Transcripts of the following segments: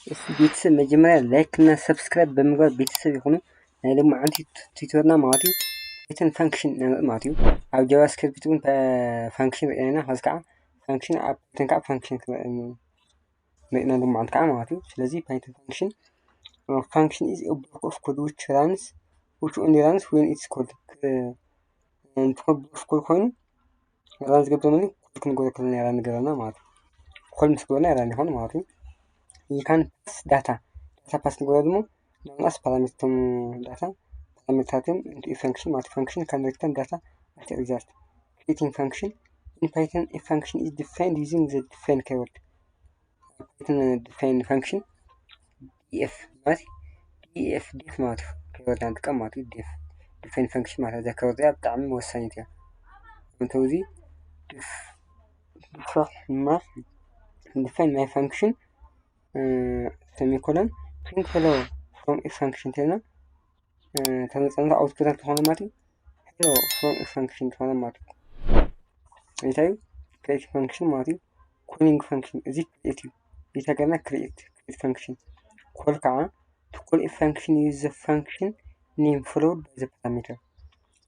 ቤተሰብ መጀመርያ ላይክ እና ሰብስክራይብ ብምግባር ቤተሰብ ይኹኑ። ናይ ሎማዓንቲ ቱቶርና ማለት እዩ ፓይተን ፋንክሽን ኢና ንርኢ ማለት እዩ። ኣብ ጃቫስክሪፕት እውን ፋንክሽን ርኢና ኢና። ከዚ ከዓ ፋንክሽን ኣብ ፓይተን ከዓ ፋንክሽን ንርኢ ኢና ሎማዓንቲ ከዓ ማለት እዩ። ስለዚ ፓይተን ፋንክሽን function is a block of code which runs which only runs when it's called። ብሎክ ኦፍ ኮድ ኮይኑ ራን ዝገብር መን ኮል ክንገበሮ ከለና ራን ንገበረና ማለት እዩ። ኮል ምስ ገበርና ራን ይኾን ማለት እዩ። You can pass data data pass ንገበሮ ድማ ንኣስ ፓራሜትር ዳታ ፓራሜትራትን into function ማለት function can return data as a result። Creating function in Python, a function is defined using the define keyword። Python define function def ማለት def def ማለት እዩ። keyword ንጥቀም ማለት እዩ። def define function ማለት እዛ keyword እዚኣ ብጣዕሚ ወሳኒት እያ። እንተ እዚ define my function semicolon print hello from a function ተልና ተመፀንታ ኣውትፑት ትኾነ ማለት እዩ። hello from a function ትኾነ ማለት እዩ። እንታይ create function ማለት እዩ። calling function እዚ create እዩ። እንታይ ገርና create create function call ከዓ to call a function use the function name followed by the parameter።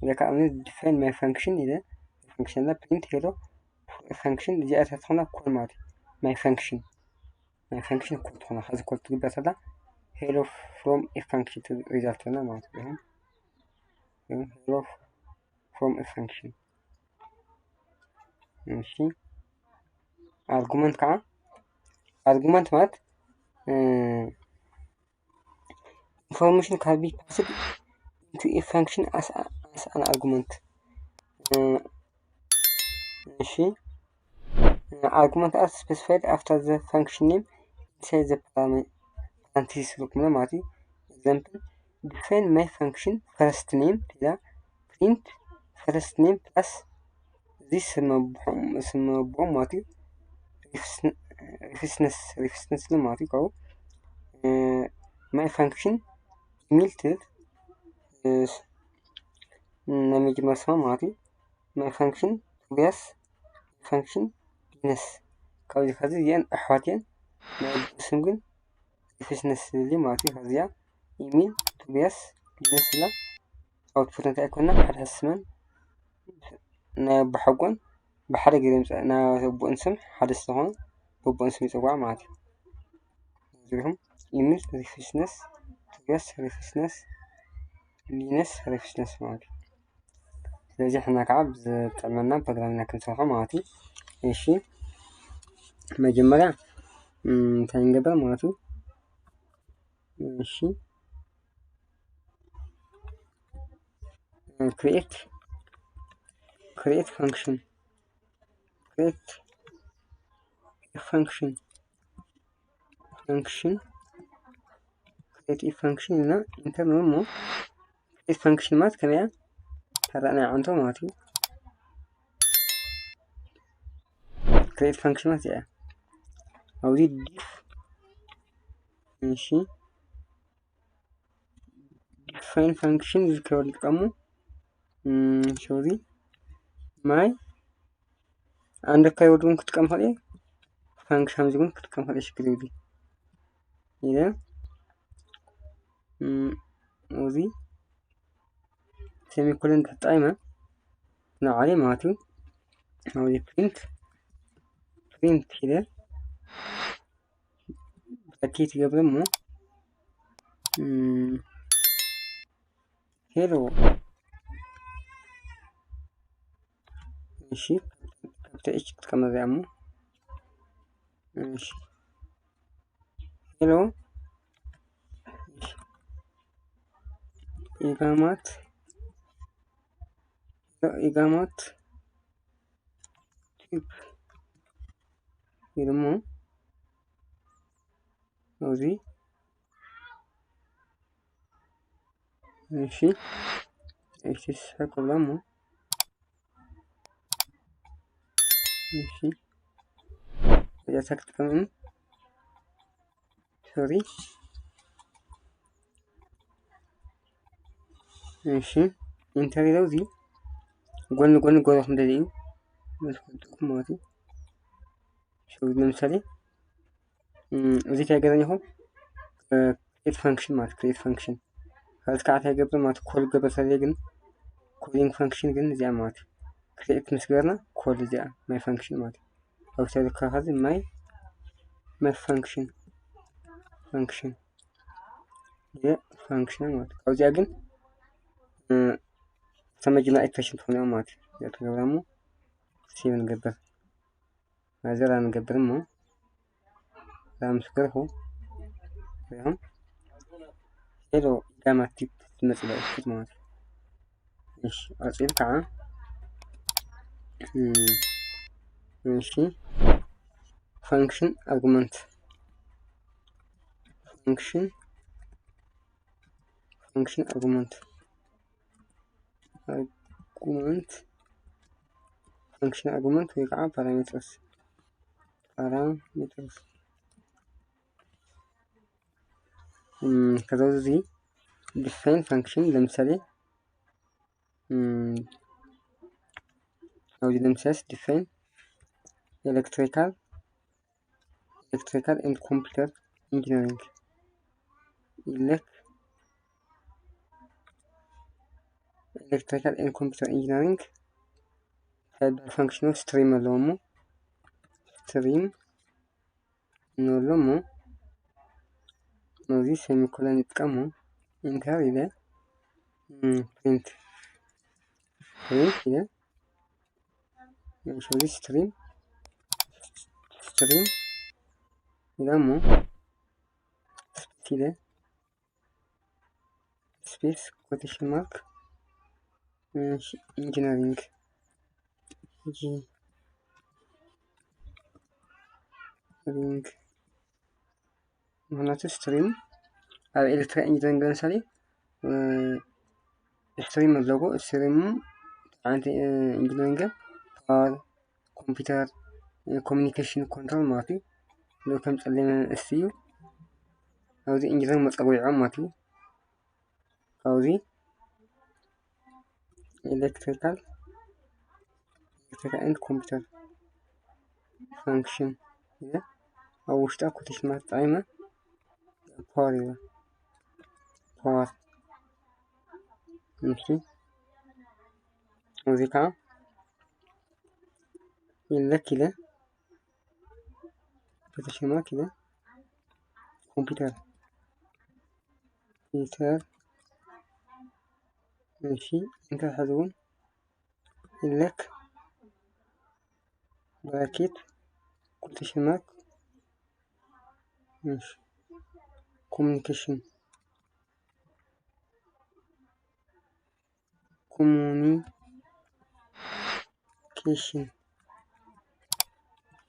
እዚ ከዓ define my function ኢለ function ና print hello function እዚኣ ትኾና call ማለት እዩ። my function ናይ function call ትኾና። ከዚ call ትግበር ተላ hello from a function result ና ማለት እዩ። hello from a function እሺ። argument ከዓ argument ማለት information can be passed into a function as as an argument። እሺ argument are specified after the function name inside the parenthesis ሎክ ምለ ማለት እዩ። example define my function first name ኢላ print first name plus እዚ ስም ኣቦኦም ማለት እዩ። reference reference ማለት እዩ። ካብኡ my function ኢሚል ትብል ናይ መጀመር ስማ ማለት እዩ። my function ቶቢያስ function ሊነስ ካብዚ ከዚ እዚአን ኣሕዋት እየን። ናይ ኣቦ ስም ግን ሪፍስነስ ዝብል ማለት እዩ። ከዚያ ኢሚል ቶቢያስ ሊነስ ኢላ ኣውትፑት እንታይ ኣይኮና ሓደ ሕስመን ናይ ኣቦ ሓጎን ብሓደ ገይረ ምፅእ ናይ ኣቦኦን ስም ሓደ ስለኾነ በቦኦን ስም ይፅዋዕ ማለት እዩ። እዚኹም ኢሚል ሪፍስነስ ቶቢያስ ሪፍስነስ ሊነስ ሪፍስነስ ማለት እዩ። ስለዚ ሕና ከዓ ብዝጥዕመና ፕሮግራም ኢና ክንሰርሖ ማለት እዩ። እሺ መጀመርያ እንታይ ንገብር ማለት እዩ። እሺ create create function create function function create function እና ኢንተር ነው። create function ማለት ከመያ ተራእና ዓንቶ ማለት እዩ። create function ማለት እያ ኣብዚ ዲፍ እሺ define function ዝከበል ጥቀሙ ሶዚ my under keyword እውን ክጥቀም ከልእ function እዚ እውን ክጥቀም ከልእ ሽግር የብሉ ኢለ እዚ semicolon ተጠቂመ ንዓሊ ማለት እዩ። ኣብዚ print print ኢለ bracket ይገብር እሞ hello እሺ capital H ክጥቀም እዚኣ እሞ እሺ hello ኢጋማት ኢጋማት ቲፕ ወይ ደግሞ እዚ እሺ እሺ ሰቆላሙ እሺ እዛ ተክትከምን ሶሪ እሺ ኢንተር ኢለው እዚ ጎን ጎን ጎን ክንደሊ እዩ መስፈልጥኩም ማለት እዩ። ለምሳሌ እዚ እንታይ ገዛኝ ይኹን create function ማለት create function ካልእ ከዓ እንታይ ይገብር ማለት call ይገብር ተለየ ግን calling function ግን እዚኣ ማለት create ምስ ገበርና call እዚኣ my function ማለት ኣብታ ልካ ኸዚ my my function function function ማለት ካብዚኣ ግን ተመጅና expression ትኾን ማለት እዚኣ ትገብራ እሞ save ንገብር ናዘር ንገብር እሞ ራምስ ገርኹ ሪኹም ሄሎ ኢዳማ ቲፕ ትመፅእ እክት ማለት እዩ። እሺ ቀፂል ከዓ እሺ function argument function function argument argument function argument ወይ ከዓ parameters parameters ከዛ እዚ define function ለምሳሌ ኣብዚ ለምሳሌ define electrical electrical and computer engineering elect electrical and computer engineering እንታይ ይበሃል function ኡ stream ኣለዎ እሞ stream ንብሎ እሞ ነዚ semicolon ንጥቀሞ enter ኢለ print print ኢለ ነዚ stream stream ኢለ እሞ space ኢለ space quotation mark engineering engineering ምክንያቱ stream ኣብ electrical engineering ለምሳሌ stream ኣለዎ stream ዓንቲ engineering power computer communication control ማለት እዩ። ከም ጸሊም እሱ እዩ ኣብዚ engineering መጸዊዖም ማለት እዩ። ካብዚ electrical electrical and computer function ኢለ ኣብ ውሽጣ quotation mark ተጠቒመ power ኢለ power እሺ እዚ ከዓ elect ኢለ quotation mark ኢለ computer computer እሺ enter ሕዚ እውን elect bracket quotation mark እሺ communication communication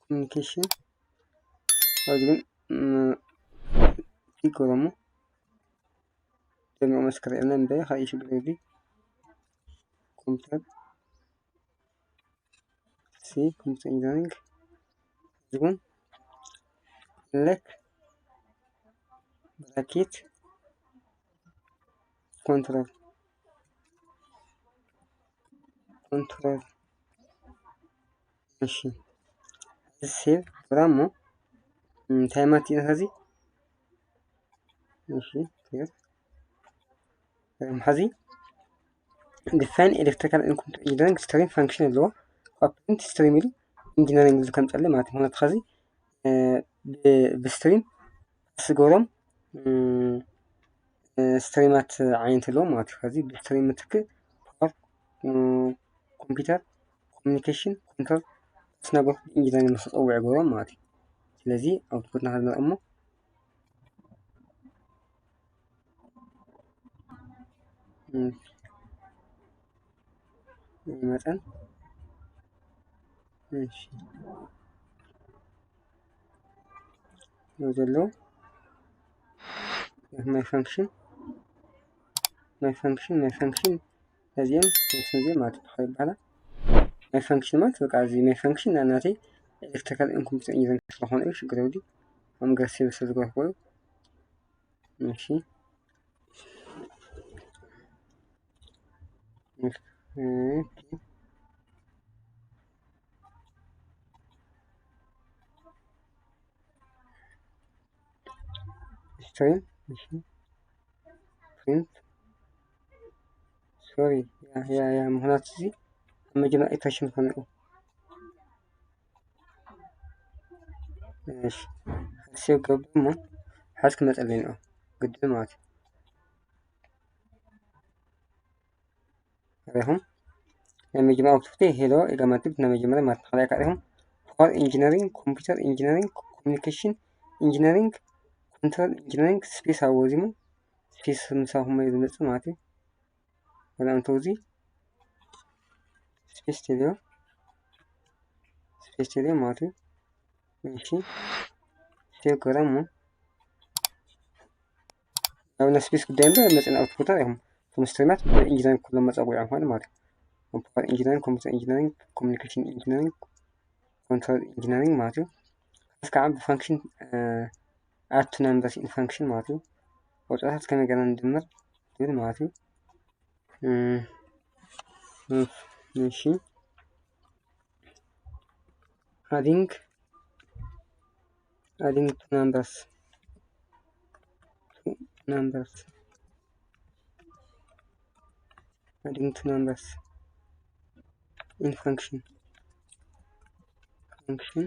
communication ኣብዚ ግን ይገረሙ ደሚቑ መስከረልና እምበ ኻይ ሽግር የብሉን። ኮምፒውተር ሲ ኮምፒውተር ኢንጂነሪንግ ዝኹን elect bracket control control እሺ save ገብራ እሞ እንታይ ማለት እዩ ነዚ እሺ ሴቭ ሕዚ define electrical and computer engineering stream function ኣለዎ። ካብ print stream ኢሉ ኢንጂነሪንግ ኢሉ ከምፀለይ ማለት እዩ። ምክንያቱ ኸዚ ብስትሪም ስገሮም ስትሪማት ዓይነት ኣለዎም ማለት እዩ። ከዚ ብስትሪም ምትክእ ፓወር ኮምፒውተር ኮሚኒኬሽን ኮንትሮል ስናገርኩ ኢንጂነሪንግ ንክፀውዕ ይገብሮም ማለት እዩ። ስለዚ ኣውትፑትና ክንርኢ እሞ መጠን እሺ ዘለዉ my function my function my function እዚኦም እዚኦም ማለት ይበሃላ። my function ማለት በቃ እዚ my function ናናተይ ኤሌክትሪካል and ኮምፒውተር ኢንጂነሪንግ ስለኾነ እዩ ሽግር የብሉን። ኣብ መገረሲ ስለ ዝገበርኩ እዩ። እሺ ኦኬ። ስትሪም እሺ፣ print፣ sorry፣ ያ ያ ያ ምኽንያቱ እዚ ኣብ መጀመርያ ኢተሬሽን ዝኾነ እዩ። እሺ፣ ሴቭ ገብር እሞ ሓዝ ክመፀለይ ነው ግድን ማለት እዩ። ሪኹም ናይ መጀመርያ ኣውትፑት ሄሎ ኢጋማቲቭ ናይ መጀመርያ ማለት ካልኣይ ካሪኹም ፓወር ኢንጂነሪንግ፣ ኮምፒውተር ኢንጂነሪንግ፣ ኮሚኒኬሽን ኢንጂነሪንግ፣ ኮንትሮል ኢንጂነሪንግ ስፔስ ኣወዚሙ ስፔስ ምሳኹም እዩ ዝመፅእ ማለት እዩ። ወላ እንተውዚ ስፔስ ቴልዮ ስፔስ ቴልዮ ማለት እዩ። እሺ ሴቭ ገረሙ ኣብ ናይ ስፔስ ጉዳይ እምበር መፅና ኣውትፑታት ኢኹም። እቶም ስትሪማት ብኢንጂነሪንግ ኩሎም መፀዊዖም ኮይኑ ማለት እዩ። ፓወር ኢንጂነሪንግ፣ ኮምፒውተር ኢንጂነሪንግ፣ ኮሚኒኬሽን ኢንጂነሪንግ፣ ኮንትሮል ኢንጂነሪንግ ማለት እዩ። እዚ ከዓ ብፋንክሽን ኣድ ቱ ናምበርስ ኢን ፋንክሽን ማለት እዩ። ቁፅርታት ከመይ ገይርና ንድምር ዝብል ማለት እዩ። እም፣ እም፣ እሺ adding adding two numbers two numbers adding two numbers in function function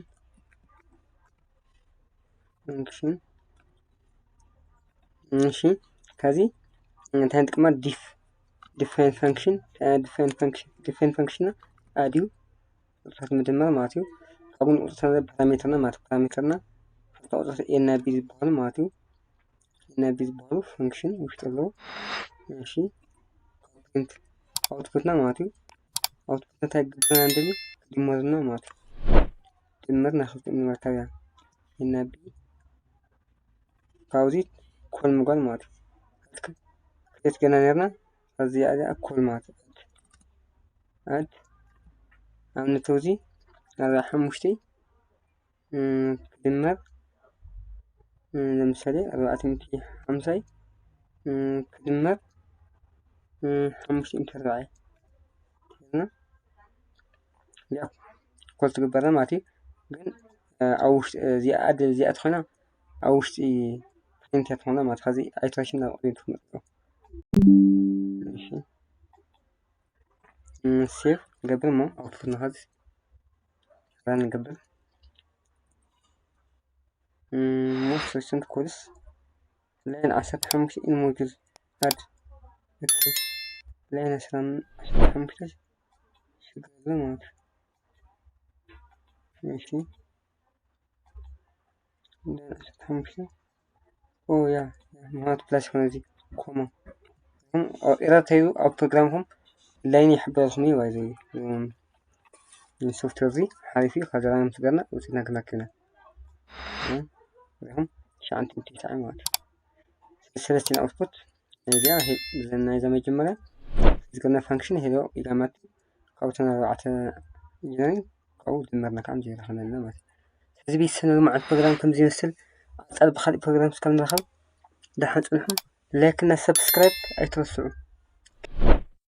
function እሺ ከዚ እንታይ ንጥቀማ? Def define function define function define function ኣድዩ ቁፅርታት ምድማር ማለት እዩ። ካብኡ ንቁፅርታት ፓራሜተርና ማለት ፓራሜተርና ክልተ ቁፅርታት ኤ እና ቢ ዝበሃሉ ማለት እዩ። ኤ እና ቢ ዝበሃሉ ፈንክሽን ውሽጢ ኣለዉ። እሺ ፕሪንት ኣውትፑትና ማለት እዩ። ኣውትፑትና እንታይ ክገብረና እንደሊ ክድመርና ማለት እዩ። ድምር ናይ ክልቲኦም ንምርካብ እያ። ኤ እና ቢ ካብዚ ኮል ምግባር ማለት እዩ። ክሬት ገና ነርና ኣብዚ እዚኣ ኮል ማለት እዩ። ኣድ ኣብነት እዚ ኣርባዓ ሓሙሽተ ክድመር ለምሳሌ ኣርባዕተ ሚእቲ ሓምሳይ ክድመር ሓሙሽተ ሚእቲ ኣርባዓ ያ ኮል ትግበርና ማለት እዩ። ግን ኣብ ውሽጢ እዚኣ ኣድ እዚኣ ትኾይና ኣብ ውሽጢ ፕሪንት እያ ትኾና ማለት ከዚ ኣይትረሽን ናብ ቅድሚት ትመፅእ። እሺ ሴቭ ንገብር እሞ ኣውትፑት ንኸዚ ራን ንገብር። Most recent calls line ዓሰርተ ሓሙሽተ in module add line ዓሰርተ ሓሙሽተ ሽግር ማለት እሺ line ዓሰርተ ሓሙሽተ ኦ ያ ምክንያቱ ፕላስ ይኮነ እዚ ኮማ ኤረር ተይሩ ኣብ ፕሮግራምኩም ላይን ይሕበረልኩም እዩ። ባይዘ ሶፍትዌር እዚ ሓሪፍ እዩ። ካብ ዘራና ምስ ገርና ውፅኢትና ክንረክብ ኢና። ሪኹም ትሽዓን ትሽዓን ማለት እዩ። ሰለስቲን ኣውትፑት ናይዚኣ ናይዛ መጀመርያ ዝገርና ፋንክሽን ሄሎ ኢጋማቲ ካብተን ኣርባዕተ ኢንጂነሪንግ ካብኡ ድምርና ከዓ ምዚ ይረኸበልና ማለት እዩ። ስለዚ ቤተሰብ ሎማዓንቲ ፕሮግራም ከምዚ ይመስል። ኣፃል ብካሊእ ፕሮግራም እስካብ ንረኸብ ደሓን ፅንሑ። ላይክ እና ሰብስክራይብ ኣይትረስዑ።